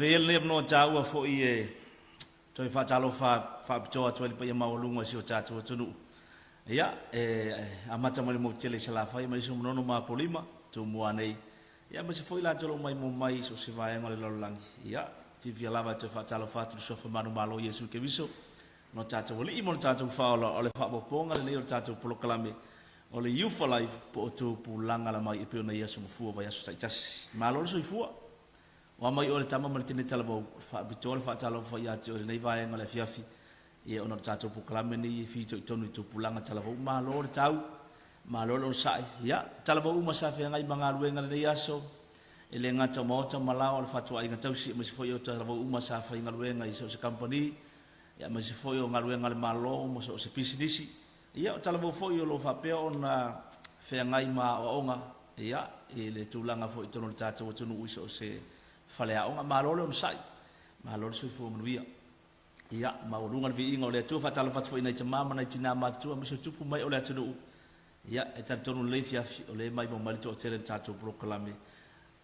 Avea ia lenei avanoa taua foi e toe faatalofa faapitoa atu ai le paia maualuga i si o tatou atunuu. Ia, e amata mai le motu tele i Salafai ma isi Manono ma Apolima, Tumua nei. Ia, aemaise foi latou o lo o maimoa mai i so o se vaega o le lalolagi. Ia, fiafia lava e toe faatalofa atu i le Suafa manumalo o Iesu Keriso, lo tatou Alii ma lo tatou Faaola, o le faaopoopoga lenei o le tatou polokalame o le Youth for Life po o Tupulaga la mai e pei ona i aso mafua vaiaso taitasi. Malo le soifua! Ua mai oe le tama ma le tine talavou, faapitoa le faatalofa ia te oe i lenei vaega o le afiafi, ia ona o le tatou polokalame lenei e fitoitonu i tupulaga talavou. Malo le tau, malo le onosai. Ia, talavou uma sa feagai ma galuega i lenei aso, e le gata o maota ma laoa o le fatuaiga tausi, aemaise foi o talavou uma sa faigaluega i so o se kamupani, ia aemaise foi o galuega a le Malo ma so o se pisinisi. Ia, o talavou foi o lo o faapea ona feagai ma aoaoga, ia, i le tulaga foi i totonu o le tatou atunuu i so o se faleaoga. Malo le onosai, malo le soifua manuia. Ia, maualuga le viiga o le Atua. Faatalofa atu foi i nai tama ma nai tina matutua aemaise o tupu mai o le atunuu. Ia, e talitonu lelei afiafi o lea e maimoa mai le toatele i le tatou polokalame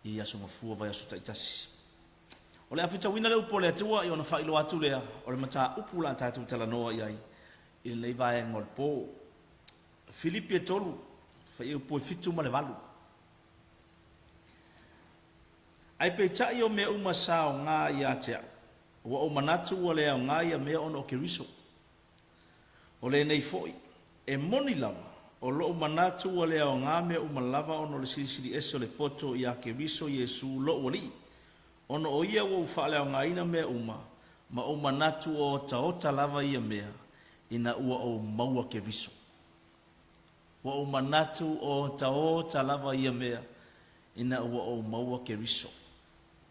i Aso Gafua, vaiaso taitasi. O le a fetauina le upu a le Atua i ona faailoa atu lea o le mataupu o le a tatou talanoa i ai i lenei vaega o le po. Filipi e 3, fuaiupu e 7 ma le 8. Ae peitai o mea uma sa aoga ia te au, ua ou manatu ua le aoga ia mea ona o Keriso. O lenei foi, e moni lava, o lou manatu ua le aoga mea uma lava ona o le silisili ese o le poto iā Keriso Iesu lou Alii, ona o Ia ua ou faaleaogaina mea uma, ma ou manatu o otaota lava ia mea, ina ua ou maua Keriso. Ua ou manatu o otaota lava ia mea, ina ua ou maua Keriso.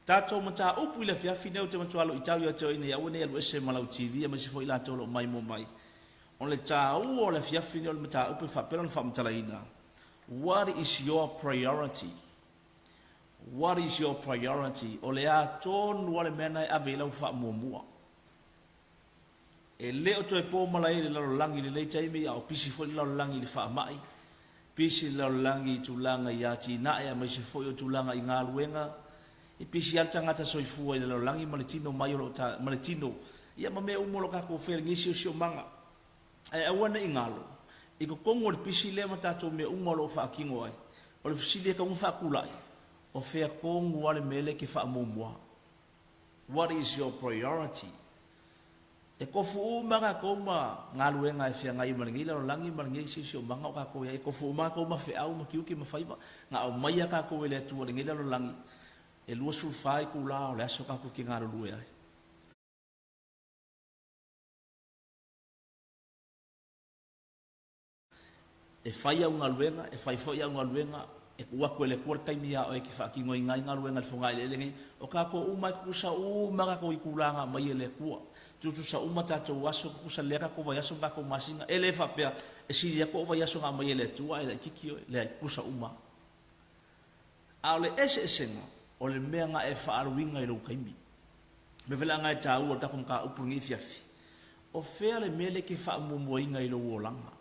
Tatou mataupu i le afiafi nei ou te matua loitau ia te oe ina ia aua ne i alu ese ma lau TV aemaise foi i latou o lo o maimoa mai. O le taua o le afiafi nei o le mataupu e faapea ona faamatalaina, What is your priority? What is your priority? O le a tonu lava le mea na e ave i lau faamuamua. E le o toe po malae i le lalolagi i lenei taimi, a o pisi foi le lalolagi i le faamai, pisi le lalolagi i tulaga i atinae aemaise foi o tulaga i galuega. E pisi lava le tagata soifua i le lalolagi ma le tino mai o lo o ta, ma le tino, ia ma mea uma o lo o tatou faia i lenei siosiomaga. Ae aua ne i galo, i totonu o le pisi lea ma tatou mea uma o lo o faatino ai, o le fesili e tatau ona faatulai, o fea tonu lava le mea lea e te faamuamua? What is your priority? E tofu uma tatou ma galuega e feagai ma lenei lalolagi ma lenei siosiomaga o tatou i ai. E tofu uma tatou ma feau ma tiute ma faiva. Na aumaia tatou e le Atua i lenei lalolagi e 24 itula o le aso tatou te galulue ai. E fai au galuega, e fai foi au galuega, e tuu atu e le Atua le taimi iā oe e te faatinoina ai galuega i le fogaeleele nei. O tatou uma e tutusa uma tatou itula na aumai e le Atua. Tutusa uma tatou aso, tutusa lelei a tatou vaiaso ma tatou masina. E le faapea e sili atu ou vaiaso na aumai e le Atua ae laitiiti oe. Leai, tutusa uma. A o le eseesega, o le mea na e faaaluina i lou taimi. Mea foi la na e taua i le tatou mataupu i lenei afiafi, o fea le mea lea e te faamuamuaina i lou olaga?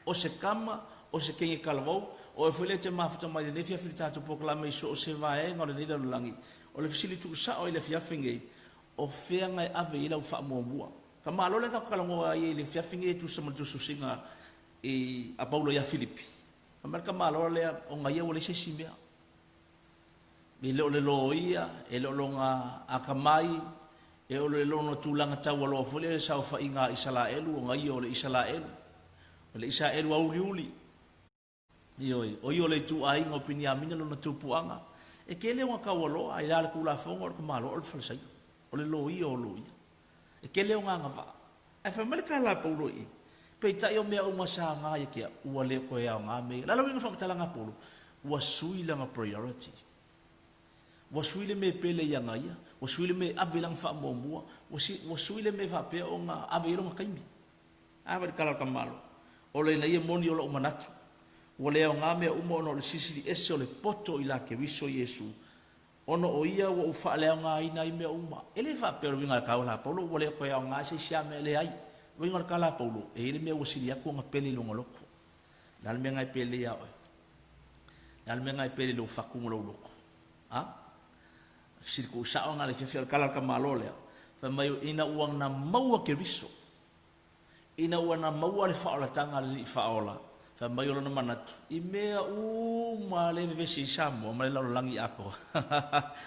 O se tama, o se teine talavou, o oe foi lea e te mafuta mai i lenei afiafi i le tatou polokalame i so o se vaega o lenei lalolagi, o le fesili tuusao i le afiafi nei, o fea na e ave i ai lau faamuamua? Ka malo lea na tatou talanoa ai i le afiafi nei e tusa ma le tusitusiga i a Paulo ia Filipi. Fai mai le tamaloa lea, ona ia ua leai se isi mea. E le o le loia, e le o lona atamai, e o le lona tulaga taualoa foi lea i le saofaiga a Isalaelu, ona ia o le Isalaelu, o le Isaelu auliuli. Ioe, o ia o le ituaiga o Peniamina lona tupuaga. E tele ona taualoa, ae la le Tulafono o le tamaloa o le Falesaio, o le loia o loia. E tele ona agavaa. Ae fai mai le tala a Paulo i i, Peitai o mea uma sa aoga ia te au, ua le toe aoga mea ia. O le a le uiga o le faamatalaga a Paulo? Ua sui lana priority. Ua sui le mea e pele ia ia, ua sui le mea e ave i lana faamuamua, ua, si, ua sui le mea e faapea ona ave i ai lona taimi. A fai le tala a le tamalo, o le ina ia moni o lou manatu, ua le aoga mea uma ona o le silisili ese o le poto i la Keriso Iesu, Ona o ia ua ou faaleaogaina ai mea uma. E le faapea o le uiga o le tala a Paulo ua le toe aoga se isi lava mea. Leai. O le uiga o le tala a Paulo, e i ai le mea ua sili atu ona pele i lona loto. O le a le mea na e pele ia oe? O le a le mea na e pele i lou fatu ma lou loto? A? Fesili kuusao na le fiafia o le kala o le tamāloa lea, fai mai, ina ua na maua Keriso, ina ua na maua le faaolataga a le Alii Faaola, fai mai o lona manatu, i mea uma lea e vevesi ai Samoa ma le lalolagi atoa.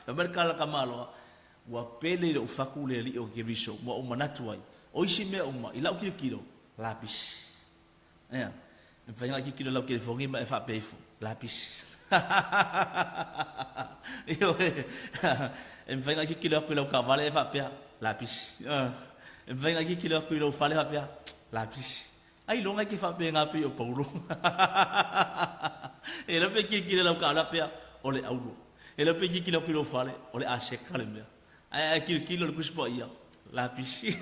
Fai mai le kala o le tamāloa, ua pele i lou fatu le Alii o Keriso, ua ou manatu ai, o isi mea uma, i lau tilotilo, lapisi. Ea, e mafai ona e tilotilo i lau telefoni ma e faapea ifo, lapis. Ioe, e mafai ona e tilotilo atu i lau taavale e faapea, lapis. E mafai ona e tilotilo atu i lou fale faapea, lapis. Ailoga e te faapena pei o Paulo. E le o pe tilotilo i lau taavale faapea, o le auro. E le o pe tilotilo atu i lou fale, o le aseta le mea. Ae a e tilotilo i le Tusi Paia, lapisi.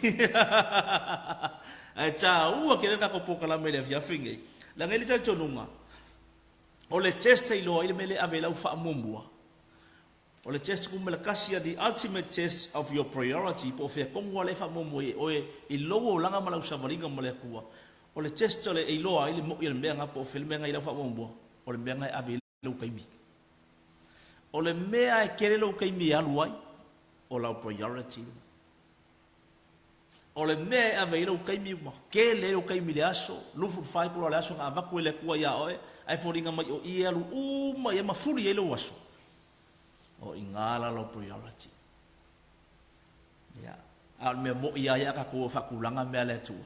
Ae taua tele le tatou polokalame i le afiafi lenei, leaga e i ai le talitonuga, o le test e iloa ai le mea lea e ave i lau faamuamua, o le test numera tasi ia, the ultimate test of your priority, po o fea tonu lava lea e faamuamua ai e oe i lou olaga ma lau savaliga ma le Atua. O le test o le e iloa ai le moi o le mea lena po o fea le mea lena i lau faamuamua, o le mea lena e ave i lou taimi. O le mea e tele lou taimi e alu ai, o lau priority lena. O le mea e ave ai lou taimi ma tele ai lou taimi i le aso, 24 itula o le aso na avatu e le Atua ia oe, ae foliga mai o i e alu uma i ai ma fuli ai lou aso, o i ina la lau priority. Ia, a o le mea moni lava ia a tatou o faatulaga mea a le Atua.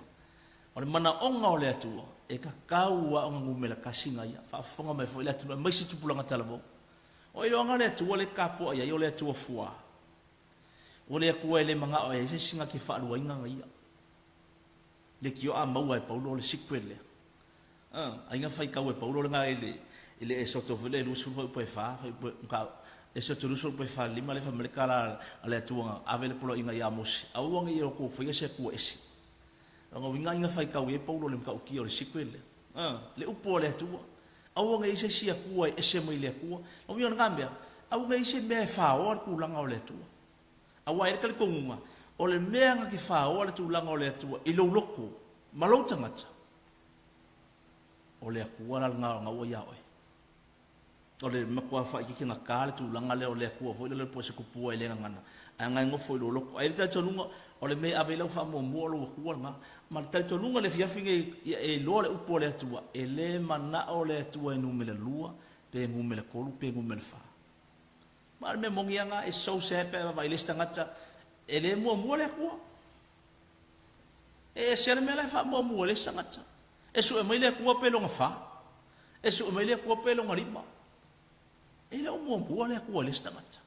O le manaoga o le Atua, e tatau lava ona numera tasi na ia. Faafofoga mai foi le atunuu, aemaise tupulaga talavou. O iloaga le Atua lea e tapuai ai, o le Atua fuā. O le Atua e le manao e ai se isi na te faaluaina na ia. Leitioa a maua e Paulo o le secret lea. Ai na faitau e Paulo lena i le i le Esoto foi lea 20 fuaiupu e 4, fuaiupu Esoto 20 fuaiupu e 4 5 lea fai mai le tala a le Atua na ave le poloaiga ia Mose, aua ne i outou faia se Atua ese. Lona uiga ai na faitau i ai Paulo i le matautia o le secret lea. Le upu a le Atua. Aua ne i i ai se isi Atua e ese mai le Atua. Lona uiga o lena mea, aua ne i i ai se mea e faoa le tulaga o le Atua. Aua e i ai le talitonuga, o le mea na te faoa le tulaga o le Atua i lou loto ma lou tagata, o le Atua la lena o lena ua ia oe. O le matua faaitiitia gata le tulaga lea o le Atua foi lele po o se tupua e le gagana, ae na e nofo i lou loto. Ae i ai le talitonuga, o le mea e ave i ai lau faamuamua o lou Atua lena. Ma le talitonuga i le afiafi nei, ia e iloa le upu a le Atua, e le manao le Atua e numera lua, pe numera tolu, pe numera fa. Ma o le mea moni lava lena, it's so sad pe a vaavaai i le isi tagata, e le muamua le Atua. E ese le mea la e faamuamua e le isi tagata. E sue mai le Atua pe lona fa. E sue mai le Atua pe lona lima. E le o muamua le Atua i le isi tagata.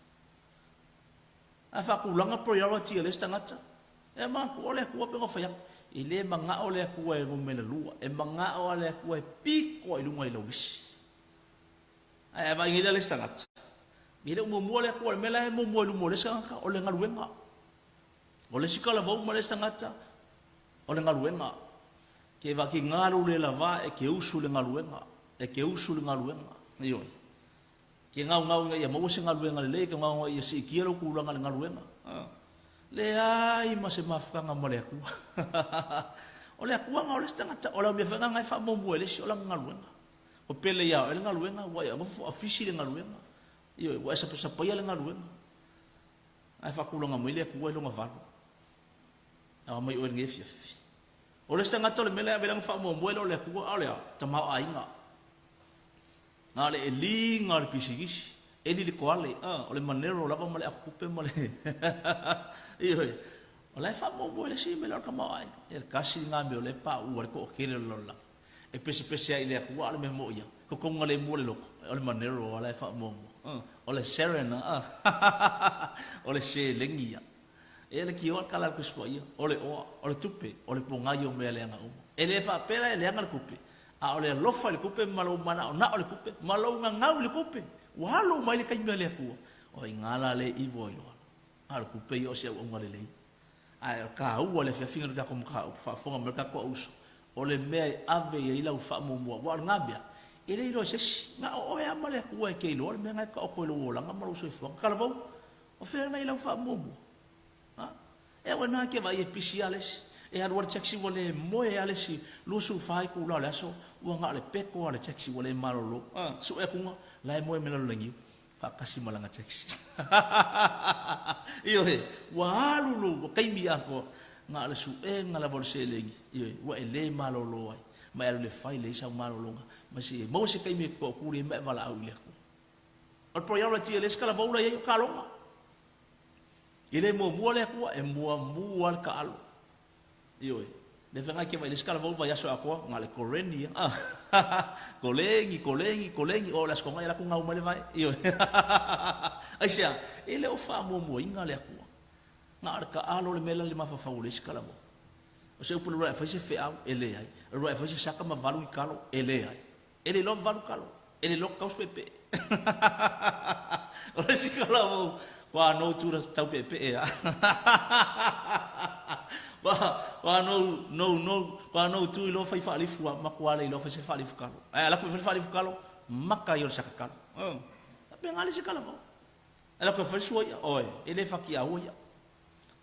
Ae faatulaga priority a le isi tagata. E manatua o le Atua pe ona fai atu. E le manao le Atua e numera lua. E manao lava le Atua e pito i luga i lau lisi. Ae a vaai nei la le isi tagata, e le o muamua le Atua, o le mea la e muamua i luma o le isi tagata, o le galuega. O le isi talavou ma le isi tagata, o le galuega. Ke vakiga lou le lava e ke usu i le galuega, e ke usu i le galuega. Ioe. Ke gaugau ina ia maua se galuega lelei, ke gaugau ia siitia lou tulaga i le galuega. Leai ma se mafutaga ma le Atua. O le Atua na o le isi tagata, o lau mea foi lena e faamuamua e le isi, o lana galuega. Ua pele ia oe le galuega, ua e nofo afisi le galuega, ioe, ua e sapasapaia le galuega, ae faatulaga mai le Atua i lona valo. Aua mai oe i lenei afiafi. O le isi tagata o le mea lea e ave lana faamuamua e le o le Atua, a o le a? Tamaoaiga. Na o le eliga o le pisinisi, eli le koale, o le manero lava ma le atotupe ma le ioe. O la e faamuamua e le isi mea lea o le tamaoaiga. E tasi lena mea o lea e pauu ai le toatele o le lalolagi. E pesepese ai i le Atua, a o le mea moni ia, totogi le mua le loto, o le manero lava la e faamuamua. O le serena, o le seleni ia. E le kioa le tala a le Tusi Paia, o le oa, o le tupe, o le pogai o mea leaga uma. E le faapea la e leaga le tupe, a o le alofa i le tupe ma lou manaonao i le tupe, ma lou gagau i le tupe, ua alu uma ai le taimi a le Atua. O i ina la lea e ivo ai loa, a o le tupe ia o se auauna lelei. Ae o le taua o le afiafiga o le tatou mataupu, faafofoga mai le tatou auuso, o le mea e ave i ai lau faamuamua, aua o lena mea, e le iloa e se isi, na o oe lava ma le Atua e te iloa le mea lena e taoto i lou olaga ma lou soifuaga. Talavou, o fea lena i lau faamuamua? Ha? E au e na ke vaai e pisi lava le isi. E alu lava le taxi ua le moe lava le isi 24 itula o le aso, ua na o le peto lava o le taxi ua le malolo. Sue atuga, la e moe mai lalo o le niu. Faatasi ma lana taxi. Ioe, ua alu lou taimi atoa na o le suega lava o le seleni, ioe, ua e le malolo ai, ma e alu i le fai leai sau malologa, ma se i maua se taimi e te toatuli ai ma e valaau i le Atua. O le priority a le isi talavou la i ai o taaloga. E le muamua le Atua, e muamua lava le taalo. Ioe. Lea foi e te vaai i le isi talavou vaiaso atoa, na o le koleni lava. Koleni, koleni, koleni, oo i le Aso Toonai alu atu gau mai le vae. Ioe. Aisea? E le o faamuamuaina le Atua. Na o le taalo le mea la i le mafaufau o le isi talavou. O se upu i le uluai e fai se feau, e leai. O le uluai e fai se saka ma valu i talo, e leai. E le iloa valu talo, e le iloa tau se peepee. O le isi talavou, ua nou tula tau peepee a. Ua nou, nou, nou, ua nou tu iloa fai faalifu a, matua le iloa fai se faalifu talo. Ae ala atu e fai le faalifu talo, maka ia o le saka talo. Faapena le isi talavou. Ala atu e fai le sua ia, oe, e le fatiaua ia.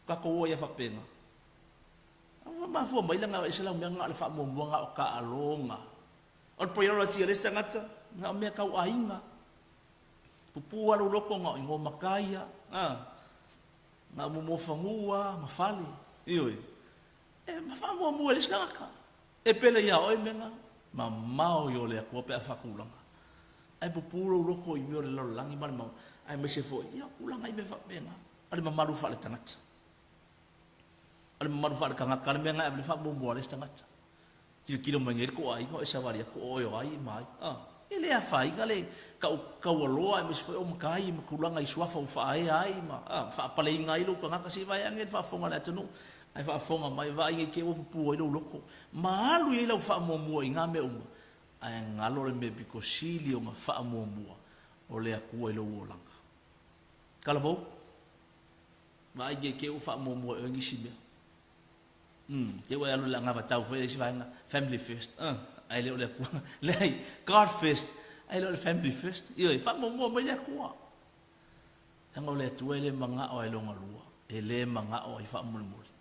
Tatou o ia faapena. Ua mafua mai lana ese lau mea na o le faamuamua na o taaloga. O le priority a le isi tagata, na o mea tau aiga. Pupu lava lou loto na o igoa matai a, na o momofanua ma fale. Ioe. E faamuamua e le isi tagata. E pele ia oe mea na, mamao i o le Atua pe a faatulaga. Ae pupu lou loto i mea o le lalolagi ma le maota, aemaise foi, ia, tulaga i mea faapena. O le mamalu faaletagata. O le mamalu faaletagata le mea na e ave le faamuamua a le isi tagata. Tilotilo mai nei le tou aiga o e savali atu o oe o ai ma ai. A, e le afaina le tau taualoa aemaise foi o matai ma tulaga i suafa ua faaea ai ma a, faapaleina ai lou tagata se i vae ane le faafofoga a le atunuu. Ae faafofoga mai, vaai nei te i ua pupu ai lou loto ma alu i ai lau faamuamua i na mea uma, ae galo le mea pito sili ona faamuamua o le Atua i lou olaga. Talavou, vaai nei te i ua faamuamua e oe nisi mea. Umm, te ua e alu i le anavatau foi le isi vaega, family first, uh, ae le o le Atua. Leai, God first, ae le o le family first. Ioe, faamuamua mai le Atua. Leaga o le Atua e le manao ai lona lua, e le manao ai faamolemole.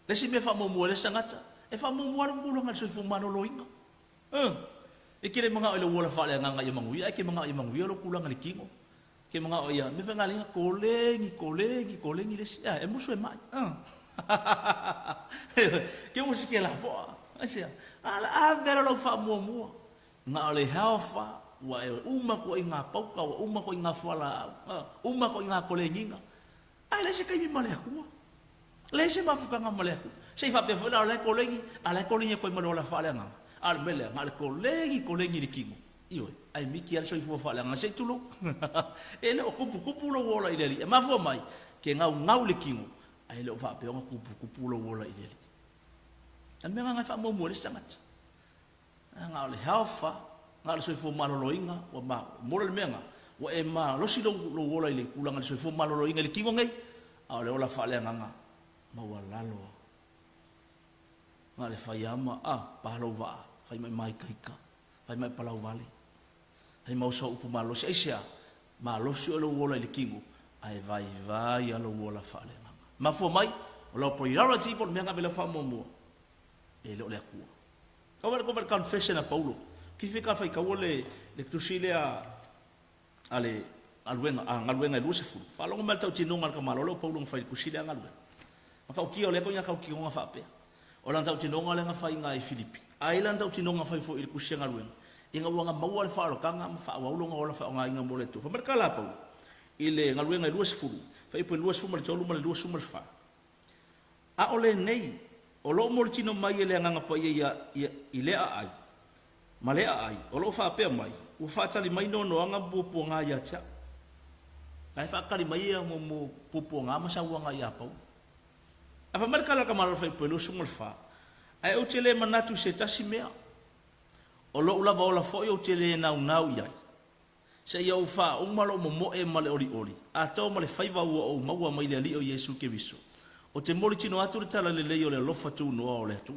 Le isi mea faamuamua e le isi tagata, e faamuamua lona tulaga i le soifua maloloina. Uh, e te le manao i lou ola faaleagaga ia manuia, ae e te manao ia manuia lou tulaga i le tino. Ke manao ia, me whenga linga kolegi, kolegi, kolegi le isi. E musu e mai. Ke musu ke la poa. Aisea, ala ave la lau faamuamua. Na o le health ua e uma koe i ngā pauka, ua uma koe i ngā fualaau, uma koe i ngā kolegiga. Ae leai se taimi ma le Atua. Leai se mafutaga ma le Atua. Se i faapea foi la o la e kolegi, a la e kolegi atu ai ma le ola faaleagaga. A o le mea lea, na o le kolegi, kolegi i le kino. Ioe, ae miki lava le soifua faaleagaga, se i tulou. E le o tuputupu lou ola i le Alii. E mafua mai, ke gaugau le kino, ae le o faapea ona tuputupu lou ola i le Alii. A le mea lena e faamuamua e le isi tagata. Na o le health, na o le soifua maloloina, ua ma, mola le mea na, ua e malosi lou, lou ola i le tulaga i le soifua maloloina i le tino nei, a o le ola faaleagaga, maualalo lava. Na o le fai lava ma, a, pa lou vaa, fai ma e māikaika, fai ma e palauvale, fai ma oso upu malosi. Aisea? Malosi oe lou ola i le tino, ae vaivai lava lou ola faaleagaga. Mafua mai, o lau priority po o le mea na ave i lau faamuamua, e le o le Atua. Kau le kova le confession a Paulo. Ki fi ka faitaua le le tusi lea a le galuega a galuega e 20. Faalogo mai le tautinoga a le tamaloa lea o Paulo na fai i le tusi lea a galuega. Ma tautia o lea koina tautinoga faapea. O lana tautinoga lea na fai i Filipi. A i lana tautinoga na fai foi i le tusi a galuega. Ina ua na maua le faaolataga ma faaauau lona ola faaaogaina mo le Atua. Fai mai le tala a Paulo i le galuega e 20, fuaiupu e 23 ma le 24. A o lenei, o lo o molitino mai e le Agaga Paia ia, ia, i lea aai, ma lea aai, o lo o faapea mai, Ua faatali mai noanoaga ma puapuaga ia te au. La e faatali mai ia mo, mo puapuaga ma sauaga ia Paulo. A fai mai le tala a le tamaloa faipule 24, Ae ou te le manatu i se tasi mea, o lou lava ola foi ou te le naunau i ai, Seia ou faauma lou momoe ma le olioli, atoa ma le faiva ua ou maua mai le Alii o Iesu Keriso. Ou te molitino atu le tala lelei o le alofa tunoa o le Atua.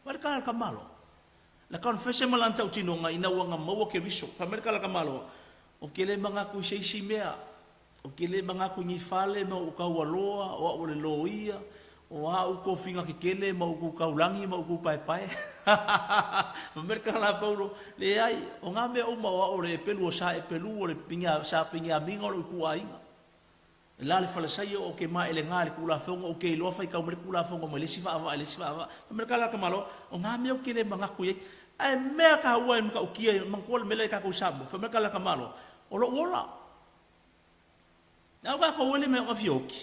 Fai mai le kalaka Malo. La confession ma lana tautinoga ina ua na maua Keriso. Fai mai le kalaka Malo, Ou te le manatu i se isi mea. Ou te le manatu i ni fale ma ou taualoa, o au o le loia. O a ou tofiga kekele ma ou kūkaulagi ma ou kūpaepae. Fai mai le tala a Paulo, Leai, o ngā mea uma o au o le epelu o sa epelu o le pinia, sa piniamiga o lou ituaiga. E la le falesaia o ke maelega i le Tulafono, ou te iloa faitau mai le Tulafono mai le isi faavaa i le isi faavaa. Fai mai le tala a le tamaloa, o ngā mea ou te le manatu i ai. Ae mea taua e matautia, manatua le mea lea i tatou i Samoa, fai mai le tala a le tamaloa, o lou ola. A o tatou e le mea o fia oti.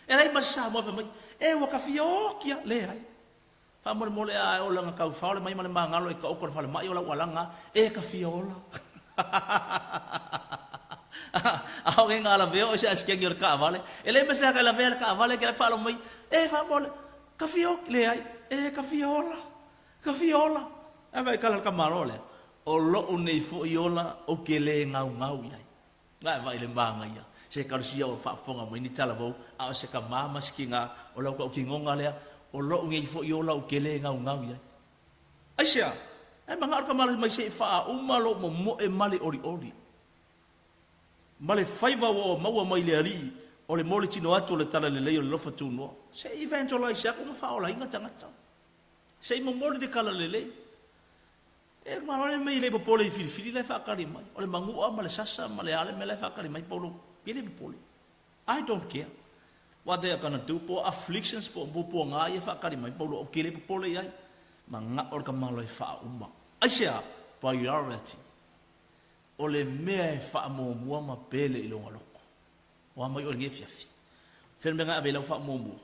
E leai ma se Samoa e fai mai, e ua ta fia oti a. Leai. Faamolemole a e ola na taufao le mai ma le magalo e taoto i le falemai o lau alaga a, e ta fia ola. A o ngā lavea o se asikeni o le taavale, e leai ma se aka e lavea le taavale ke faalogo mai, e faamolemole, ta fia oti, leai, e ta fia ola, ta fia ola. Ae vaai kala le tamaloa lea, o lou nei foi ola ou te le gaugau i ai. Ga e vaai le manaia. Se ekalesia o faafofoga mai ni talavou, a o se tama ma se tina, o lau tautinoga lea, o lou nei foi ola ou te le gaugau i ai. Aisea? Ae manao le tama mai se i faauma lou momoe ma le olioli. Ma le faiva ua o maua mai le Alii, o le molitino atu o le talalelei o le alofa tunoa. Se i evangelize atu ma faaolaina tagata. Se i momoli le talalelei. E malo mai e le popole i filifili la e faatali mai. O le manua ma le sasa ma le a le mea la e faatali mai Paulo e le popole. I don't care what they are gonna do po o afflictions po o puapuaga ia e faatali mai Paulo ou te le popole i ai. Manao le tamalo e faauma. Aisea? Priority. O le mea e faamuamua ma pele i lona loto. Ua mai oe i lenei afiafi. Fea le mea na ave i lau faamuamua?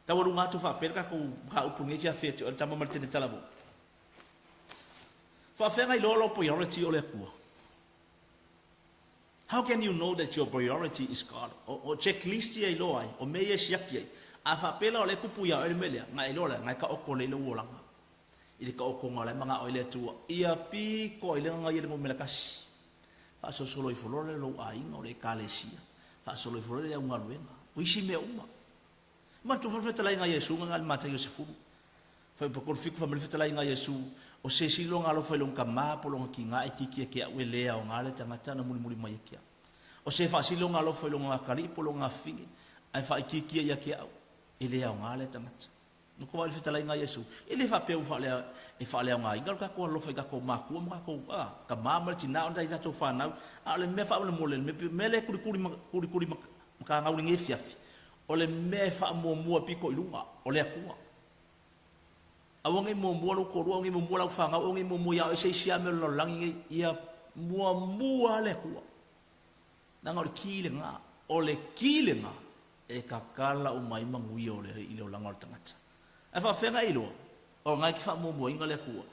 Taualuga atu faapea le tatou mataupu i lenei afiafi ia te oe le tama ma le teine talavou. Faafeagai loa lou priority o le Atua. How can you know that your priority is God? O, o checklist ia iloa ai, o mea ia e siaki ai. A faapea la o lea e tupu ia oe le mea lea, na e iloa lea, na e taoto lelei lou olaga. I le taotoga o la e manao ai le Atua, ia pito ai le gagaia le numera tasi. Faasolosolo ifo loa lea lou aiga, o le ekalesia. Faasolo ifo loa lea le au galuega. O isi mea uma. Manatua foi le fetalaiga a Iesu na le Mataio 10. Fuaiupu 37 fai mai le fetalaiga a Iesu, O se isi lona alofa i lona tama po o lona tina e kiki e ke au e le aoga le tagata na mulimuli mai e ke au. O se faasili lona alofa i lona atalii po o lona afafine ae faaikiikia ia ke au e le aoga le tagata. No ko le fetalaiga a Iesu, e le faapea ua faalea, e faaleaogaina lo tatou alofa i tatou makua ma tatou a, tama ma le tina ona i tatou fanau, a o le mea faamolemole, le mea lea e kulikuli ma, kulikuli ma, matagau i lenei afiafi, O le mea e faamuamua e pito i luga, o le Atua. Aua ne i muamua lou toalua, aua ne i muamua lau fanau, aua ne i muamua ia oe se isi lava mea o le lalolagi nei, ia muamua lava le Atua. Leaga o le ki lena, o le ki lena e tatala uma ai manuia o le, i le olaga o le tagata. Ae faafefea ona e iloa? O lena e te faamuamuaina le Atua.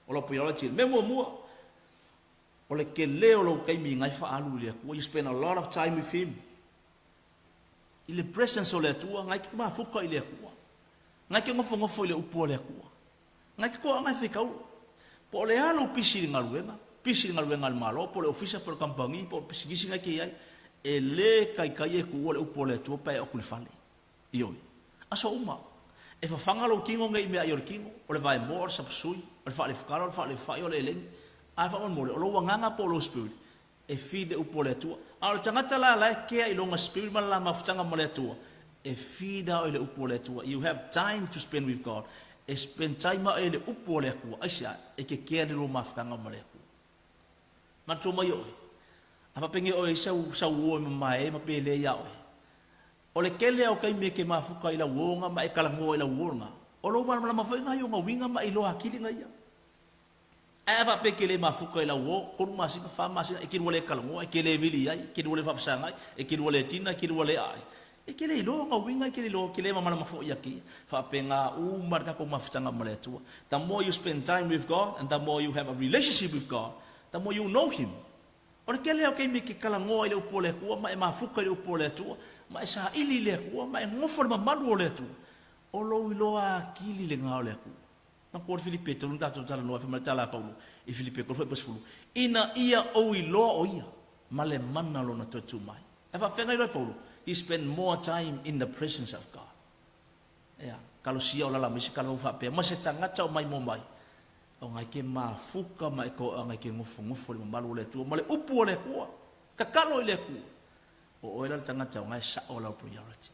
O lau priority, le mea muamua, o le tele o lou taimi na e faaalu i le Atua. You spend a lot of time with Him. I le presence o le Atua, ngai ke mafuka i le Atua. Ngai ke nofonofo i le upu a le Atua. Ngai ke toaga e faitau. Po o le a lou pisi i le galuega, pisi i le galuega a le Malo, po o le ofisa, po o le kamupani, po o le pisinisi ngai ke i ai, e le taitai e tuua le upu a le Atua pe a e oo atu i le fale. Ioe. Aso uma. E fafaga lou tino nei i meaai o le tino, o le vaemoa, o le sapasui, o le faalefutala, o le faalefai, o le elegi. Ae faamolemole, o lou agaga po o lou spirit, e feed le upu a le Atua. A o le tagata la la e kea i lona spirit ma le la mafutaga ma le Atua, e feed a oe i le upu a le Atua. You have time to spend with God. E spend time a oe i le upu a le Atua. Aisea? E te kea le lua mafutaga ma le Atua. Manatua mai oe, a faapenge oe i sau, sau uo e mamae ma pele ia oe, o le tele o taimi e ke mafuta i lau uoga ma e talanoa i lau uoga, o lou malamalama foi na i ona uiga ma e iloa atili na ia. Ae a faapea e te le mafuta i lau uo, tolu masina, fa masina, e te lua le talanoa, e te le vili i ai, e te lua le faafesagai, e te lua le tina, e te lua le aai. E te le iloa ona uiga, e te le iloa, e te le malamalama foi ia te ia. Faapena uma le tatou mafutaga ma le Atua. The more you spend time with God and the more you have a relationship with God, the more you know Him. O le tele o taimi e te talanoa i le upu o le Atua ma e mafuta i le upu o le Atua, ma e saili i le Atua, ma e nofo i le mamalu o le Atua, o lou iloa atili lena o le Atua. Matua le Filipe e tolu na tatou talanoa ai, fai mai le tala a Paulo i Filipe 3 fuaiupu 10, Ina ia ou iloa o ia, ma le mana o lona toe tu mai. Ae faafeagai loa e Paulo, he spent more time in the presence of God. Ea, kalosia o lala mai se kalou faapea, ma se tagata o maimoa mai, o ngai ke mafuka ma e toaga i ke nofonofo i le mamalu o le Atua, ma le upu o le Atua, tatalo i le Atua. O oe la le tagata o ngai sao lau priority.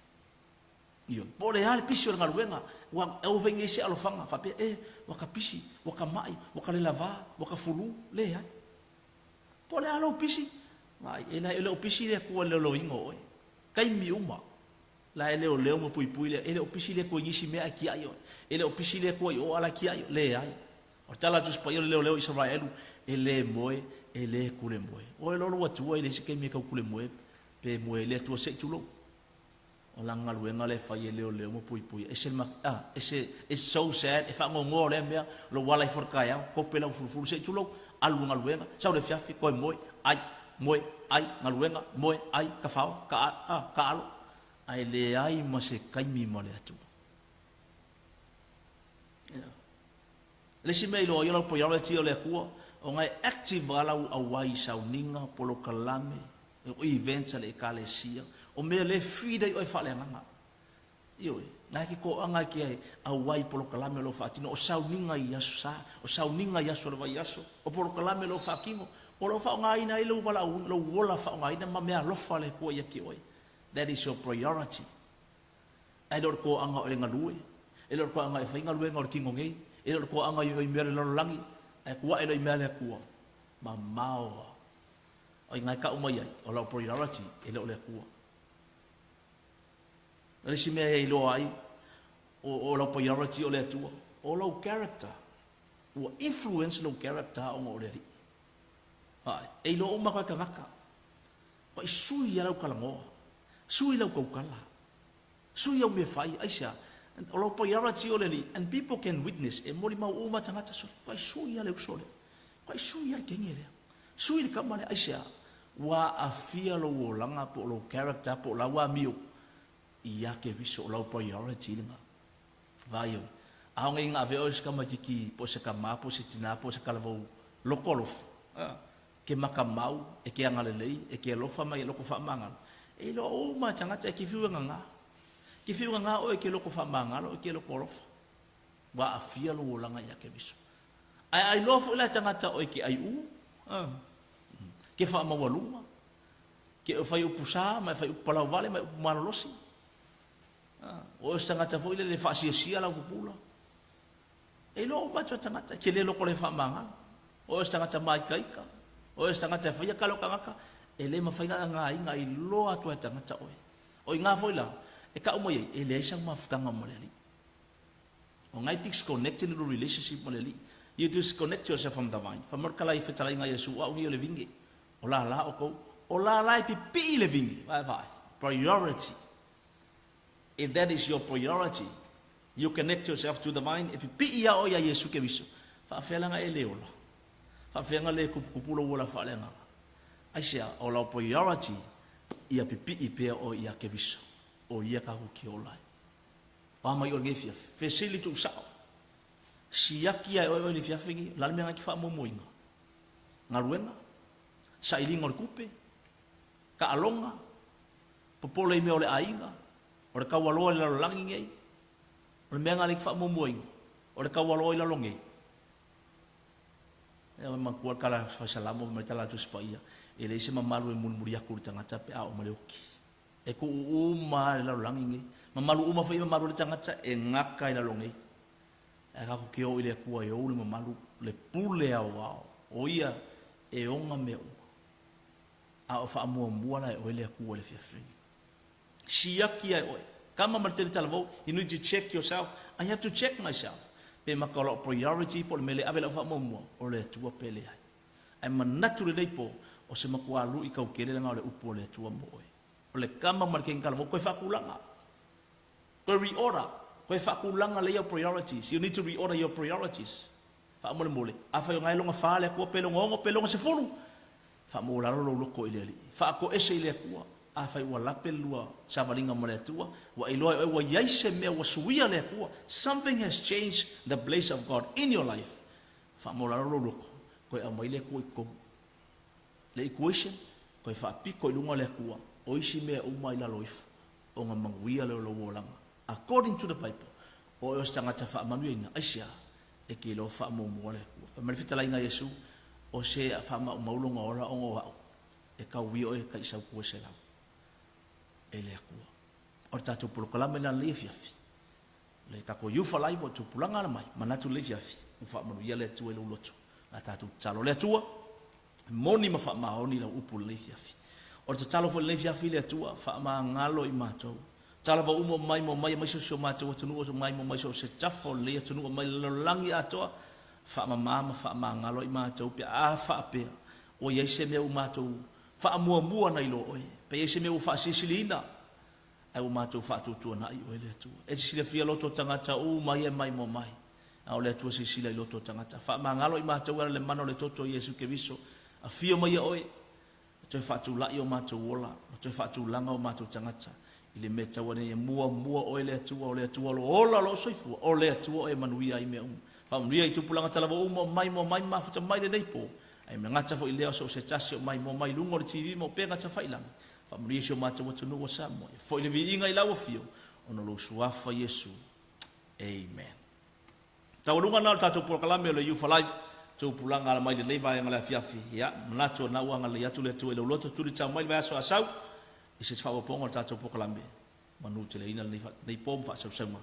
Ioe. Po o le a le pisi o le galuega, ua aua foi ne i se alofaga faapea, e, ua ka pisi, ua ka ma'i, ua ka lelavā, ua ka fulū. Leai. Po o le a lou pisi, vaai, e le o pisi le Atua i le leoleoina o oe. Taimi uma, la e leoleo ma puipui le, e le o pisi le Atua i nisi mea ae tiai oe. E le o pisi le Atua i o a la e tiai oe. Leai. O le tala a Tusi Paia o le leoleo o Isaraelu, e le moe, e le kulemoe. Oe loa lou Atua e leai se taimi e tau kulemoe pe moe ai le Atua se i tulou. O lana galuega lea e fai e leoleo ma puipui. Ese le ma, ese, it's so sad, e faanoanoa lea mea, lou ala ifo i le taeao, tope lau fulufulu se i tulou, alu i le galuega, sau i le afiafi, toe moe, ai, moe, ai, galuega, moe, ai, tafao, ta, a, taalo. Ae leai ma se taimi ma le Atua. Yeah. Le isi mea iloa ai o lau priority o le Atua, ona e active lava lau auai i sauniga, polokalame, o events a le Ekalesia, o mea lea e feed ai oe faaleagaga. Ioe, na e ke toaga e ke auai i polokalame o lo o faatino, o sauniga i aso sa, o sauniga i aso o le vaiaso, o polokalame o lo o faatino, o lo o faaaogaina ai lou valaauina, lou ola faaaogaina ma meaalofa a le Atua ia te oe. That is your priority. Ae le o le toaga o e galue, e le o le toaga e fai galuega o le tino nei, e le o le toaga i mea o le lalolagi, ae tuae loa i mea a le Atua. Mamao lava. O i ina e tau mai ai, o lau priority e le o le Atua. O le isi mea e iloa ai o lau priority o le Atua, o lou character. Ua influence lou character ona o le Alii. Ae, e iloa uma koe tagata. Ua i sui ia lau talanoa, sui lau tautala, sui au mea fai, aisea? O lau priority o le Alii, and people can witness, e molimau uma tagata, sole, ua i sui ia le uso lea, ua i sui ia le teine lea, sui le tama lea, aisea? Ua aafia lou olaga po o lou character po o lau amio ia Keriso, o lau priority lena. Vaai oi, aoga i ga avea oe se tamaititi po o se tama po o se tina po o se talavou loko alofa, ke makamau, e ke agalelei, e ke alofa mai e loko faamagalo. E iloa uma e tagata e ke fiu e gagā. Ke fiu gagā oe e ke loko faamagalo, e ke loko alofa. Ua aafia lou olaga ia Keriso. Ae a iloa foi la e tagata oe ke aiʻū, ke faamaualuga, ke fai upu sa ma e fai upu palauvale ma e upu malolosi. O oe o se tagata foi lele e faasiasia lau pupula. E iloa uma atu e tagata, e te le loko le faamagalo. O oe o se tagata māikaika, o oe o se tagata e faia kale o tagata, e le mafai ona agāina i loa atu e tagata oe. O i ngā foi la, e kau mai ai, e leai sau mafutaga ma le Alii. O ngai disconnect le relationship ma le Alii. You disconnect yourself from the vine. Fai mai le tala i fetalaiga a Iesu, o au nei o le vine. O lala outou. O lala e pipii le vine. Vae vae. Priority. If that is your priority, you connect yourself to the vine, e pipii ia oe ia Iesu Keriso. Faafefea la e le ola? Faafefea na le kupukupu lou ola faaleagaga? Aisea, o lau priority, ia pipii pea oe ia Keriso. O ia tatou te ola ai. O a mai oe lenei afiafi? Fesili tuusao. Siaki ae oe oe i le afiafi lenei, o le a le mea na e te faamoemoeina? Galuega? Sailiga o le tupe? Taaloga? Popole i mea o le aiga, o le taualoa i le lalolagi nei, o le mea lena lea e te faamuamuaina, o le taualoa i lalo nei. E manatua le tala fai Salamo fai mai le tala a le Tusi Paia, e leai se mamalu e mulimuli atu i le tagata pe a oo mai le oki. E tuu uma lava i le lalolagi nei. Mamalu uma foi e mamalu ai le tagata, e gata i lalo nei. Ae tatou te oo i le Atua e ou le mamalu, le pule aoao, o Ia e ona mea uma. A o faamuamua la e oe le Atua i le afiafi lenei. Siaki ae oe. Kama ma le tele talavou, you need to check yourself. I have to check myself. Pe maka o lau priority po o le mea le ave lau faamuamua, o le Atua pe leai. Ae manatu lenei po, o se matua lu'i kautele lena o le upu a le Atua mo oe. O le kama ma le keiki talavou, toe faatulaga. Toe reorder. Toe faatulaga lelei au priorities. You need to reorder your priorities. Faamolemole, afai o gae loga fa le Atua pe loga ono pe loga sefulu, faamaualalo lou loko i le Alii. Faatoese i le Atua, afai ua lape le lua savaliga ma le Atua, ua iloa e oe ua iai se mea ua suia le Atua, something has changed the place of God in your life, faamaualalo lou loko, toe aumai le Atua i totonu. Le equation, toe faapito i luga le Atua, o isi mea uma i lalo ifo, ona manuia lea o lou olaga. According to the Bible, o oe o se tagata faamanuiaina, aisea? E te iloa faamuamua le Atua. Fai mai le fetalaiga a Iesu, O se a faamaumau lona ola ona o a'u, e tauia oe taisau 200 e le Atua. O le tatou polokalame lena lenei afiafi. Le tatou Youth Alive o tupulaga ala mai, manatu lenei afiafi, ua faamanuia le Atua i lou loto. La tatou tatalo. Le Atua, moni ma faamaoni lau upu lenei afiafi. O le tatalo foi lenei afiafi le Atua, faamagalo i matou. Talava uma mai mo mai aemaise o si o matou atunuu mai mo mai so o se tafa o lenei atunuu mai le lalolagi atoa, faamama ma faamagalo i matou pe a faapea ua i ai se mea ua matou faamuamua nai lo oe, pe i ai se mea ua faasilisiliina ae ua matou faatuatuanai oe le Atua. E te silafia loto o tagata uma ia e maimoa mai, a o le Atua silasila i loto o tagata. Faamagalo i matou e ala i le mana o le toto o Iesu Keriso. Afio mai ia oe, e toe faatulai o matou ola, ma toe faatulaga o matou tagata i le mea tau ane ia muamua oe le Atua, o le Atua o lo o ola, o lo o soifua, o le Atua oe e manuia ai mea uma. Faamanuia i tupulaga talavou uma o maimoa mai ma mafuta mai lenei po, ae gata foi lea o so o se tasi o maimoa mai i luga o le TV ma upega tafailagi. Faamanuia i si o matou atunuu o Samoa. Ia foi le viiga i lau afio, ona o lou suafa Iesu. Amen. Taualuga na o le tatou polokalame o le Youth Alive, tupulaga ala mai lenei vaega o le afiafi. Ia, manatu o na ua agalelei atu le Atua i lau loto, tuli tau mai le vaiaso a sau, i se faaopoopoga o le tatou polokalame. Manu teleina lenei po ma faasausauga.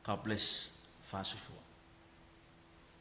God bless. Faasoifua.